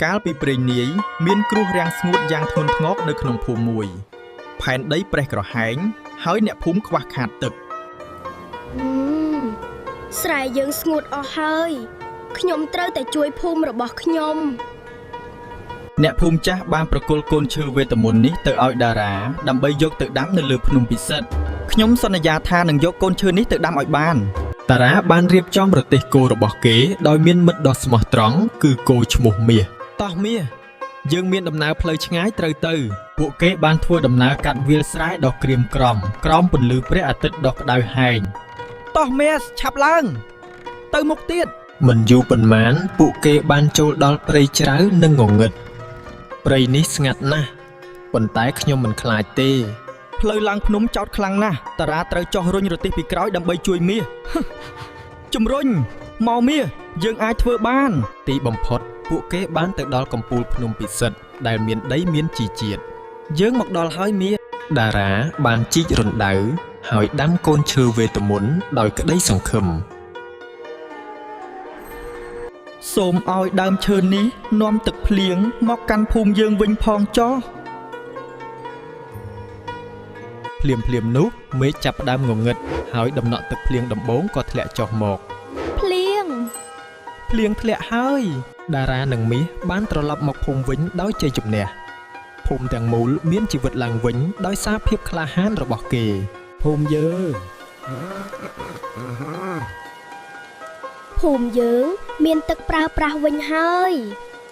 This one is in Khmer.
កាលពីព្រេងនាយមានគ្រោះរាំងស្ងួតយ៉ាងធ្ងន់ធ្ងរនៅក្នុងភូមិមួយ ផែនដីប្រេះក្រហែងហើយអ្នកភូមិខ្វះខាតទឹក ហឹមស្រែយើងស្ងួតអស់ហើយខ្ញុំត្រូវតែជួយភូមិរបស់ខ្ញុំ អ្នកភូមិចាស់បានប្រគល់កូនឈើវេទមន្តនេះទៅឲ្យតារាដើម្បីយកទៅដាំនៅលើភ្នំពិសិដ្ឋខ្ញុំសន្យាថានឹងយកកូនឈើនេះទៅដាំឲ្យបានតារាបានរៀបចំរទេះគោរបស់គេដោយមានមិត្តដ៏ស្មោះត្រង់គឺគោឈ្មោះមាសតោះមាសយើងមានដំណើរផ្លូវឆ្ងាយត្រូវទៅ ពួកគេបានធ្វើដំណើរកាត់វាលស្រែដ៏ក្រៀមក្រំក្រោមពន្លឺព្រះអាទិត្យដ៏ក្តៅហែងតោះមាសឆាប់ឡើង ទៅមុខទៀតមិនយូរប៉ុន្មានពួកគេបានចូលដល់ព្រៃជ្រៅនិងងងឹត ព្រៃនេះស្ងាត់ណាស់ប៉ុន្តែខ្ញុំមិនខ្លាចទេ ផ្លូវឡើងភ្នំចោតខ្លាំងណាស់តារាត្រូវចោះរុញរទេះពីក្រោយដើម្បីជួយមាស ជំរុញមកមាសយើងអាចធ្វើបាន ទីបំផុតពួកគេបានទៅដល់កំពូលភ្នំពិសិដ្ឋដែលមានដីមានជីជាតិយើងមកដល់ហើយមាសតារាបានជីករណ្ដៅហើយដាំកូនឈើវេទមន្តដោយក្តីសង្ឃឹមសូមឲ្យដើមឈើនេះនាំទឹកភ្លៀងមកកាន់ភូមិយើងវិញផងចុះភ្លាមភ្លាមនោះមេឃចាប់ផ្ដើមងងឹតហើយដំណក់ទឹកភ្លៀងដំបូងក៏ធ្លាក់ចុះមក ភ្លៀង ភ្លៀងធ្លាក់ហើយតារានិងមាសបានត្រឡប់មកភូមិវិញដោយជ័យជំនះភូមិទាំងមូលមានជីវិតឡើងវិញដោយសារភាពក្លាហានរបស់គេ ភូមិយើង ភូមិយើងមានទឹកប្រើប្រាស់វិញហើយ